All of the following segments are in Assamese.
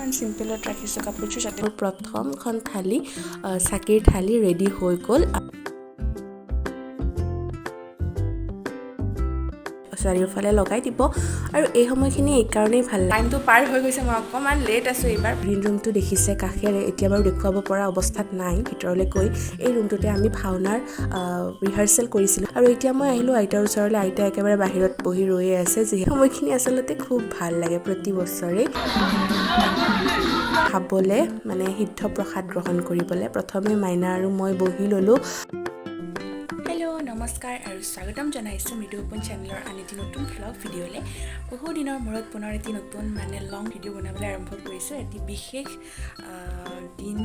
অকণমান চিম্পলত ৰাখিছোঁ কাপোৰযোৰ যাতে মোৰ প্ৰথমখন থালি চাকিৰ থালি ৰেডি হৈ গ'ল। চাৰিওফালে লগাই দিব আৰু এই সময়খিনি এইকাৰণেই ভাল লাগে। টাইমটো পাৰ হৈ গৈছে, মই অকণমান লেট আছোঁ এইবাৰ। গ্ৰীণ ৰুমটো দেখিছে কাষেৰে, এতিয়া বাৰু দেখুৱাব পৰা অৱস্থাত নাই। ভিতৰলৈ গৈ এই ৰুমটোতে আমি ভাওনাৰ ৰিহাৰ্চেল কৰিছিলোঁ। আৰু এতিয়া মই আহিলোঁ আইতাৰ ওচৰলৈ। আইতা একেবাৰে বাহিৰত বহি ৰৈয়ে আছে। যিহেতু সময়খিনি আচলতে খুব ভাল লাগে প্ৰতি বছৰেই খাবলৈ, মানে সিদ্ধ প্ৰসাদ গ্ৰহণ কৰিবলৈ। প্ৰথমে মাইনা আৰু মই বহি ল'লোঁ। হেল্ল', নমস্কাৰ আৰু স্বাগতম জনাইছোঁ মৃদু সপোন চেনেলৰ আন এটি নতুন ভ্লগ ভিডিঅ'লৈ। বহু দিনৰ মূৰত পুনৰ এটি নতুন মানে লং ভিডিঅ' বনাবলৈ আৰম্ভ কৰিছোঁ। এটি বিশেষ দিন,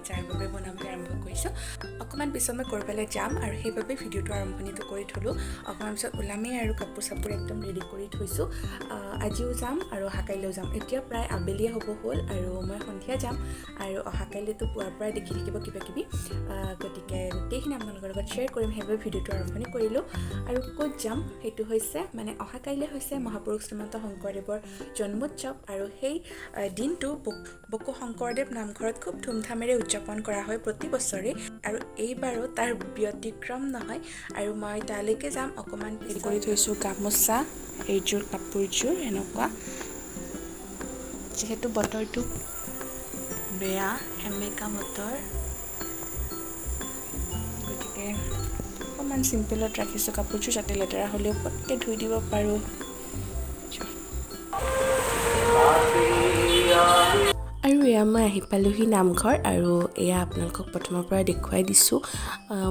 যাৰ বাবে বনাবলৈ আৰম্ভ কৰিছোঁ। অকণমান পিছত মই ক'ৰবালৈ যাম আৰু সেইবাবে ভিডিঅ'টো আৰম্ভণিটো কৰি থ'লোঁ। অকণমান পিছত ওলামেই আৰু কাপোৰ চাপোৰ একদম ৰেডি কৰি থৈছোঁ। আজিও যাম আৰু অহাকাইলৈও যাম। এতিয়া প্ৰায় আবেলিয়ে হ'ব হ'ল আৰু মই সন্ধিয়া যাম আৰু অহাকাইলৈতো পুৱাৰ পৰাই দেখি থাকিব কিবা কিবি। গতিকে গোটেইখিনি আপোনালোকৰ লগত শ্বেয়াৰ কৰিম, সেইবাবে ভিডিঅ'টো আৰম্ভণি কৰিলোঁ। আৰু ক'ত যাম সেইটো হৈছে মানে অহাকাইলৈ হৈছে মহাপুৰুষ শ্ৰীমন্ত শংকৰদেৱৰ জন্মোৎসৱ আৰু সেই দিনটো বকো শংকৰদেৱ নামঘৰত খুব ধুমধামেৰে উদযাপন কৰা হয় প্ৰতি বছৰে আৰু এইবাৰো তাৰ ব্যতিক্ৰম নহয়। আৰু মই তালৈকে যাম। অকণমান কৰি থৈছোঁ গামোচা, এইযোৰ কাপোৰযোৰ এনেকুৱা। যিহেতু বতৰটো বেয়া, সেমেকা বতৰ, গতিকে অকণমান চিম্পলত ৰাখিছোঁ কাপোৰযোৰ যাতে লেতেৰা হ'লেও পটকৈ ধুই দিব পাৰোঁ। আৰু এয়া মই আহি পালোহি নামঘৰ আৰু এয়া আপোনালোকক প্ৰথমৰ পৰা দেখুৱাই দিছোঁ।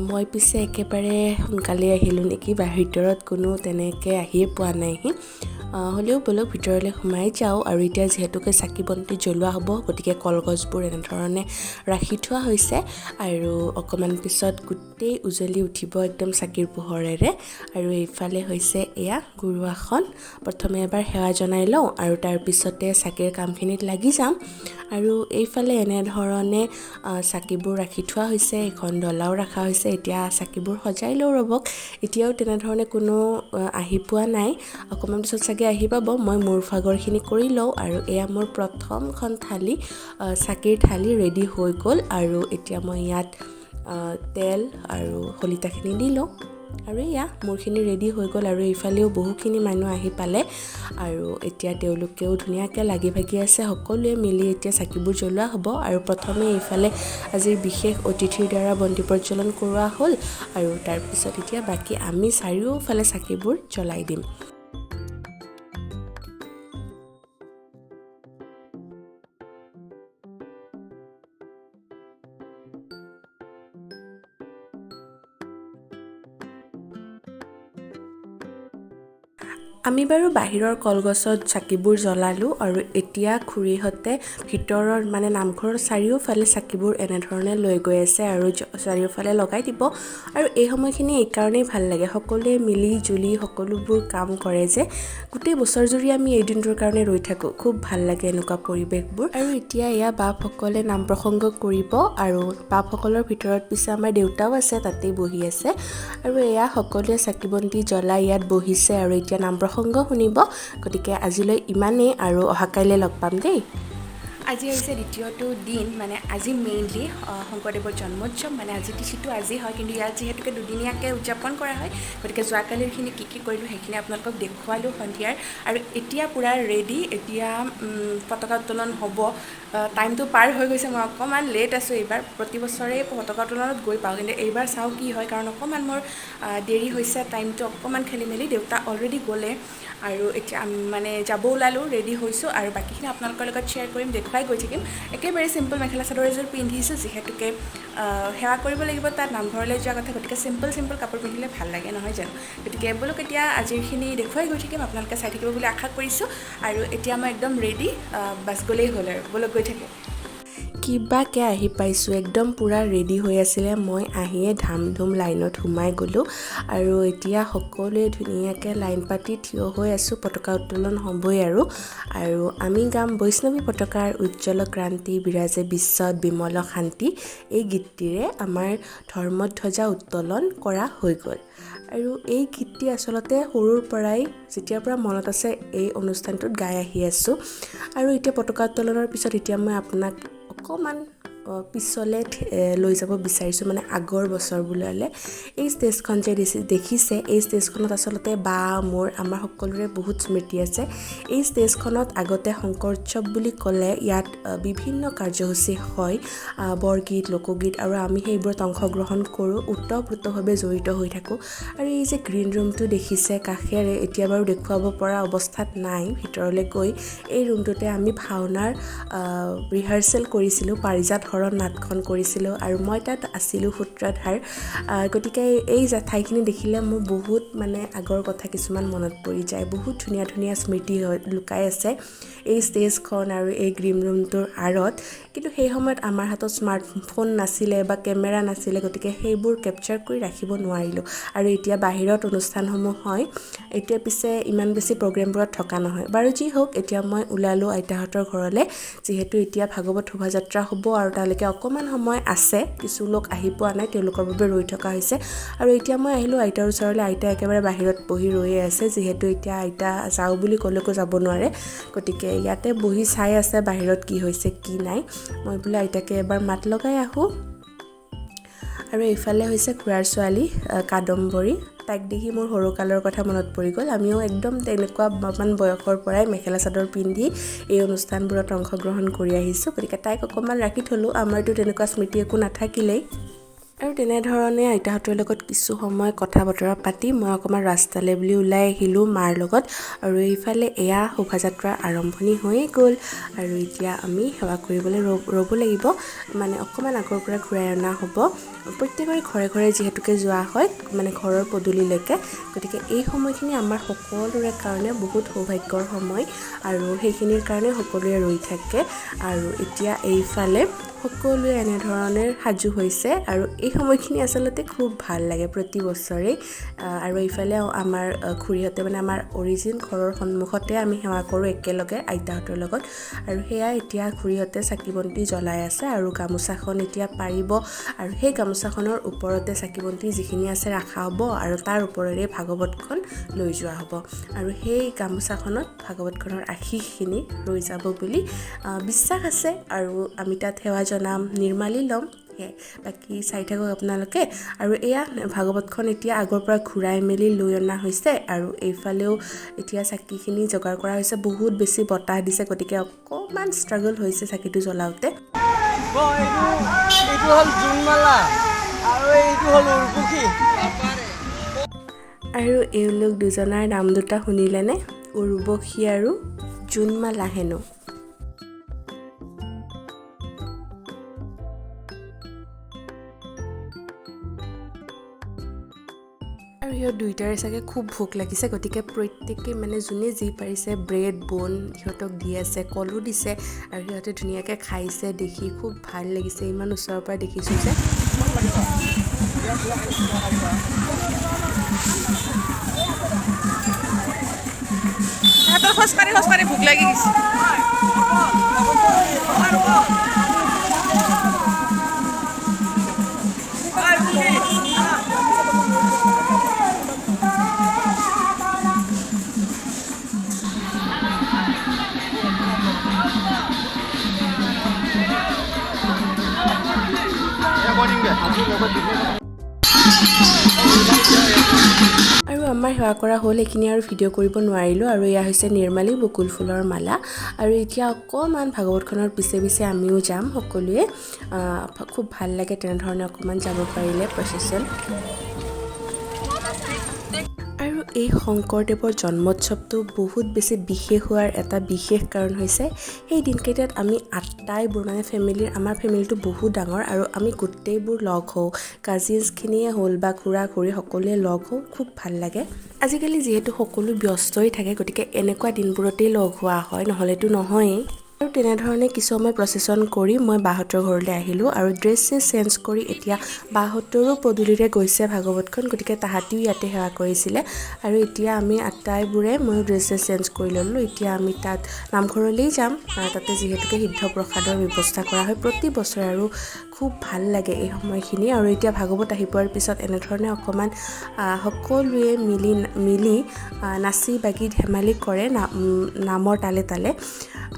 মই পিছে একেবাৰে সোনকালেই আহিলোঁ নেকি, বা ভিতৰত কোনো তেনেকৈ আহিয়ে পোৱা নাইহি। হ'লেও বোলো ভিতৰলৈ সোমাই যাওঁ। আৰু এতিয়া যিহেতুকে চাকি বন্তি জ্বলোৱা হ'ব, গতিকে কলগছবোৰ এনেধৰণে ৰাখি থোৱা হৈছে আৰু অকণমান পিছত গোটেই উজলি উঠিব একদম চাকিৰ পোহৰেৰে। আৰু এইফালে হৈছে এয়া গুৰু আসন। প্ৰথমে এবাৰ সেৱা জনাই লওঁ আৰু তাৰপিছতে চাকিৰ কামখিনিত লাগি যাম। আৰু এইফালে এনেধৰণে চাকিবোৰ ৰাখি থোৱা হৈছে, এখন ডলাও ৰখা হৈছে। এতিয়া চাকিবোৰ সজাই লওঁ ৰ'বক। এতিয়াও তেনেধৰণে কোনো আহি পোৱা নাই, অকণমান পিছত চাগে আহি পাব। মই মোৰ ভাগৰখিনি কৰি লওঁ। আৰু এয়া মোৰ প্ৰথমখন থালি চাকিৰ থালি ৰেডি হৈ গ'ল। আৰু এতিয়া মই ইয়াত তেল আৰু শলিতাখিনি দি লওঁ। আৰু এয়া মোৰখিনি ৰেডি হৈ গ'ল। আৰু এইফালেও বহুখিনি মানুহ আহি পালে আৰু এতিয়া তেওঁলোকেও ধুনীয়াকৈ লাগি ভাগি আছে। সকলোৱে মিলি এতিয়া চাকিবোৰ জ্বলোৱা হ'ব। আৰু প্ৰথমে এইফালে আজিৰ বিশেষ অতিথিৰ দ্বাৰা বন্তি প্ৰজ্বলন কৰোৱা হ'ল আৰু তাৰপিছত এতিয়া বাকী আমি চাৰিওফালে চাকিবোৰ জ্বলাই দিম। আমি বাৰু বাহিৰৰ কলগছত চাকিবোৰ জ্বলালোঁ আৰু এতিয়া খুৰীহঁতে ভিতৰৰ মানে নামঘৰৰ চাৰিওফালে চাকিবোৰ এনেধৰণে লৈ গৈ আছে আৰু চাৰিওফালে লগাই দিব। আৰু এই সময়খিনি এইকাৰণেই ভাল লাগে, সকলোৱে মিলি জুলি সকলোবোৰ কাম কৰে যে গোটেই বছৰজুৰি আমি এই দিনটোৰ কাৰণে ৰৈ থাকোঁ। খুব ভাল লাগে এনেকুৱা পৰিৱেশবোৰ। আৰু এতিয়া এয়া বাপসকলে নাম প্ৰসংগ কৰিব আৰু বাপসকলৰ ভিতৰত পিছে আমাৰ দেউতাও আছে, তাতেই বহি আছে। আৰু এয়া সকলোৱে চাকি বন্তি জ্বলাই ইয়াত বহিছে আৰু এতিয়া নাম প্ৰসংগ শুনিব। গতিকে আজিলৈ ইমানেই আৰু অহাকাইলৈ লগ পাম দেই। আজি হৈছে দ্বিতীয়টো দিন, মানে আজি মেইনলি শংকৰদেৱৰ জন্মোৎসৱ, মানে আজি তিথিটো আজি হয়, কিন্তু ইয়াত যিহেতুকে দুদিনীয়াকৈ উদযাপন কৰা হয়, গতিকে যোৱাকালিৰখিনি কি কি কৰিলোঁ সেইখিনি আপোনালোকক দেখুৱালোঁ সন্ধিয়াৰ। আৰু এতিয়া পূৰা ৰেডি, এতিয়া পতাকা উত্তোলন হ'ব। টাইমটো পাৰ হৈ গৈছে, মই অকণমান লেট আছোঁ এইবাৰ। প্ৰতি বছৰেই পতাকা উত্তোলনত গৈ পাওঁ, কিন্তু এইবাৰ চাওঁ কি হয়, কাৰণ অকণমান মোৰ দেৰি হৈছে, টাইমটো অকণমান খেলি মেলি। দেউতা অলৰেডি গ'লে আৰু এতিয়া মানে যাব ওলালোঁ, ৰেডি হৈছোঁ আৰু বাকীখিনি আপোনালোকৰ লগত শ্বেয়াৰ কৰিম, দেখুৱাই গৈ থাকিম। একেবাৰে চিম্পল মেখেলা চাদৰ এযোৰ পিন্ধিছোঁ, যিহেতুকে সেৱা কৰিব লাগিব তাত, নামঘৰলৈ যোৱা কথা, গতিকে চিম্পল চিম্পল কাপোৰ পিন্ধিলে ভাল লাগে নহয় জানো। গতিকে বোলো এতিয়া আজিৰখিনি দেখুৱাই গৈ থাকিম, আপোনালোকে চাই থাকিব বুলি আশা কৰিছোঁ। আৰু এতিয়া মই একদম ৰেডি, বাছ গ'লেই হ'ল আৰু, বোলো গৈ থাকোঁ। কিবাকৈ আহি পাইছোঁ, একদম পূৰা ৰেডি হৈ আছিলে। মই আহিয়ে ধাম ধুম লাইনত সোমাই গ'লোঁ আৰু এতিয়া সকলোৱে ধুনীয়াকৈ লাইন পাতি থিয় হৈ আছোঁ। পতাকা উত্তোলন হ'বই আৰু। আৰু আমি গাম বৈষ্ণৱী পতাকাৰ উজ্জ্বল ক্ৰান্তি বিৰাজে বিশ্বত বিমল শান্তি, এই গীতটিৰে আমাৰ ধৰ্মধ্বজা উত্তোলন কৰা হৈ গ'ল। আৰু এই গীতটি আচলতে সৰুৰ পৰাই যেতিয়াৰ পৰা মনত আছে এই অনুষ্ঠানটোত গাই আহি আছোঁ। আৰু এতিয়া পতাকা উত্তোলনৰ পিছত এতিয়া মই আপোনাক অকণমান পিছলৈ লৈ যাব বিচাৰিছোঁ, মানে আগৰ বছৰবোৰলৈ। এই ষ্টেজখন যে দেখিছে, এই ষ্টেজখনত আচলতে বা মোৰ আমাৰ সকলোৰে বহুত স্মৃতি আছে। এই ষ্টেজখনত আগতে শংকৰ উৎসৱ বুলি ক'লে ইয়াত বিভিন্ন কাৰ্যসূচী হয়, বৰগীত, লোকগীত, আৰু আমি সেইবোৰত অংশগ্ৰহণ কৰোঁ, ওতঃপ্ৰোতভাৱে জড়িত হৈ থাকোঁ। আৰু এই যে গ্ৰীণ ৰুমটো দেখিছে কাষেৰে, এতিয়া বাৰু দেখুৱাব পৰা অৱস্থাত নাই, ভিতৰলৈ গৈ এই ৰুমটোতে আমি ভাওনাৰ ৰিহাৰ্চেল কৰিছিলোঁ, পাৰিজাত হৰণ নাটখন কৰিছিলোঁ আৰু মই তাত আছিলোঁ সূত্ৰধাৰ। গতিকে এই ঠাইখিনি দেখিলে মোৰ বহুত মানে আগৰ কথা কিছুমান মনত পৰি যায়। বহুত ধুনীয়া ধুনীয়া স্মৃতি লুকাই আছে এই ষ্টেজখন আৰু এই গ্ৰীণ ৰুমটোৰ আঁৰত। কিন্তু সেই সময়ত আমাৰ হাতত স্মাৰ্টফোন নাছিলে বা কেমেৰা নাছিলে, গতিকে সেইবোৰ কেপচাৰ কৰি ৰাখিব নোৱাৰিলোঁ। আৰু এতিয়া বাহিৰত অনুষ্ঠানসমূহ হয়, এতিয়া পিছে ইমান বেছি প্ৰগ্ৰেমবোৰত থকা নহয়। বাৰু যি হওক, এতিয়া মই ওলালোঁ আইতাহঁতৰ ঘৰলৈ, যিহেতু এতিয়া ভাগৱত শোভাযাত্ৰা হ'ব আৰু তালৈকে অকণমান সময় আছে, কিছু লোক আহি পোৱা নাই, তেওঁলোকৰ বাবে ৰৈ থকা হৈছে। আৰু এতিয়া মই আহিলোঁ আইতাৰ ওচৰলৈ। আইতা একেবাৰে বাহিৰত বহি ৰৈয়ে আছে, যিহেতু এতিয়া আইতা যাওঁ বুলি ক'লৈকো যাব নোৱাৰে, গতিকে ইয়াতে বহি চাই আছে বাহিৰত কি হৈছে কি নাই। মই বোলো আইতাকে এবাৰ মাত লগাই আহোঁ। আৰু এইফালে হৈছে খুৰাৰ ছোৱালী কাদম্বৰী। তাইক দেখি মোৰ সৰুকালৰ কথা মনত পৰি গ'ল। আমিও একদম তেনেকুৱা মান বয়সৰ পৰাই মেখেলা চাদৰ পিন্ধি এই অনুষ্ঠানবোৰত অংশগ্ৰহণ কৰি আহিছোঁ, গতিকে তাইক অকণমান ৰাখি থ'লোঁ। আমাৰতো তেনেকুৱা স্মৃতি একো নাথাকিলেই। আৰু তেনেধৰণে আইতাহঁতৰ লগত কিছু সময় কথা বতৰা পাতি মই অকণমান ৰাস্তালৈ বুলি ওলাই আহিলোঁ মাৰ লগত। আৰু এইফালে এয়া শোভাযাত্ৰাৰ আৰম্ভণি হৈয়ে গ'ল। আৰু এতিয়া আমি সেৱা কৰিবলৈ ৰ'ব লাগিব, মানে অকণমান আগৰ পৰা ঘূৰাই অনা হ'ব। প্ৰত্যেকৰে ঘৰে ঘৰে যিহেতুকে যোৱা হয়, মানে ঘৰৰ পদূলিলৈকে, গতিকে এই সময়খিনি আমাৰ সকলোৰে কাৰণে বহুত সৌভাগ্যৰ সময় আৰু সেইখিনিৰ কাৰণে সকলোৱে ৰৈ থাকে। আৰু এতিয়া এইফালে সকলোৱে এনেধৰণে সাজু হৈছে আৰু এই সময়খিনি আচলতে খুব ভাল লাগে প্ৰতি বছৰেই। আৰু এইফালে আমাৰ খুৰীহঁতে মানে আমাৰ অৰিজিন ঘৰৰ সন্মুখতে আমি সেৱা কৰোঁ একেলগে আইতাহঁতৰ লগত। আৰু সেয়া এতিয়া খুৰীহঁতে চাকি বন্তি জ্বলাই আছে আৰু গামোচাখন এতিয়া পাৰিব আৰু সেই গামোচাখনৰ ওপৰতে চাকি বন্তি যিখিনি আছে ৰখা হ'ব আৰু তাৰ ওপৰেৰে ভাগৱতখন লৈ যোৱা হ'ব আৰু সেই গামোচাখনত ভাগৱতখনৰ আশীষখিনি ৰৈ যাব বুলি বিশ্বাস আছে। আৰু আমি তাত সেৱা জনাম, নিৰ্মালি ল'ম, সেয়াই। বাকী চাই থাকক আপোনালোকে। আৰু এয়া ভাগৱতখন এতিয়া আগৰ পৰা ঘূৰাই মেলি লৈ অনা হৈছে আৰু এইফালেও এতিয়া চাকিখিনি যোগাৰ কৰা হৈছে। বহুত বেছি বতাহ দিছে, গতিকে অকণমান ষ্ট্ৰাগল হৈছে চাকিটো জ্বলাওঁতে। এইটো হ'ল জোনমালা আৰু এইটো হ'ল উৰ্বশী। আৰু এওঁলোক দুজনাৰ নাম দুটা শুনিলেনে? উৰ্বশী আৰু জোনমালা হেনো। আৰু সিহঁত দুইটাৰে চাগে খুব ভোক লাগিছে, গতিকে প্ৰত্যেকেই মানে যোনে যি পাৰিছে ব্ৰেড বন সিহঁতক দি আছে, কলো দিছে আৰু সিহঁতে ধুনীয়াকৈ খাইছে। দেখি খুব ভাল লাগিছে, ইমান ওচৰৰ পৰা দেখিছোঁ যে। সিহঁতৰ খোজকাঢ়ি খোজকাঢ়ি ভোক লাগি গৈছে। আৰু আমাৰ সেৱা কৰা হ'ল, এইখিনি আৰু ভিডিঅ' কৰিব নোৱাৰিলোঁ। আৰু এয়া হৈছে নিৰ্মালী বকুল ফুলৰ মালা। আৰু এতিয়া অকণমান ভাগৱতখনৰ পিছে পিছে আমিও যাম সকলোৱে। খুব ভাল লাগে তেনেধৰণে অকণমান যাব পাৰিলে প্ৰচেছন। আৰু এই শংকৰদেৱৰ জন্মোৎসৱটো বহুত বেছি বিশেষ হোৱাৰ এটা বিশেষ কাৰণ হৈছে সেই দিনকেইটাত আমি আটাইবোৰ মানে ফেমিলিৰ, আমাৰ ফেমিলিটো বহুত ডাঙৰ আৰু আমি গোটেইবোৰ লগ হওঁ, কাজিনছখিনিয়ে হ'ল বা খুৰা খুৰী সকলোৱে লগ হওঁ, খুব ভাল লাগে। আজিকালি যিহেতু সকলো ব্যস্তই থাকে, গতিকে এনেকুৱা দিনবোৰতেই লগ হোৱা হয়, নহ'লেতো নহয়েই। আৰু তেনেধৰণে কিছু সময় প্ৰচেছন কৰি মই বাহঁতৰ ঘৰলৈ আহিলোঁ আৰু ড্ৰেছ চেছ চেঞ্জ কৰি এতিয়া বাহঁতৰো পদূলিৰে গৈছে ভাগৱতখন, গতিকে তাহাঁতিও ইয়াতে সেৱা কৰিছিলে। আৰু এতিয়া আমি আটাইবোৰে, ময়ো ড্ৰেছ চেছ চেঞ্জ কৰি ল'লোঁ। এতিয়া আমি তাত নামঘৰলৈই যাম। তাতে যিহেতুকে সিদ্ধ প্ৰসাদৰ ব্যৱস্থা কৰা হয় প্ৰতি বছৰে আৰু খুব ভাল লাগে এই সময়খিনি। আৰু এতিয়া ভাগৱত আহি পোৱাৰ পিছত এনেধৰণে অকণমান সকলোৱে মিলি মিলি নাচি বাগি ধেমালি কৰে নামৰ তালে তালে।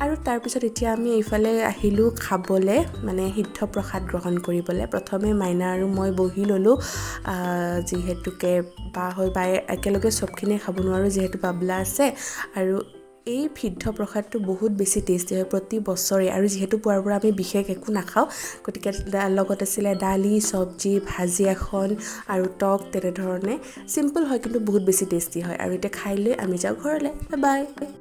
আৰু তাৰপিছত এতিয়া আমি এইফালে আহিলোঁ খাবলৈ, মানে সিদ্ধ প্ৰসাদ গ্ৰহণ কৰিবলৈ। প্ৰথমে মাইনা আৰু মই বহি ল'লোঁ, যিহেতুকে বা হৈ বায়ে একেলগে চবখিনিয়ে খাব নোৱাৰোঁ, যিহেতু বাবলা আছে। আৰু এই সিদ্ধ প্ৰসাদটো বহুত বেছি টেষ্টি হয় প্ৰতি বছৰে। আৰু যিহেতু পুৱাৰ পৰা আমি বিশেষ একো নাখাওঁ, গতিকে লগত আছিলে দালি, চব্জি, ভাজি এখন আৰু টক, তেনেধৰণে চিম্পল হয় কিন্তু বহুত বেছি টেষ্টি হয়। আৰু এতিয়া খাই লৈ আমি যাওঁ ঘৰলৈ। Bye bye.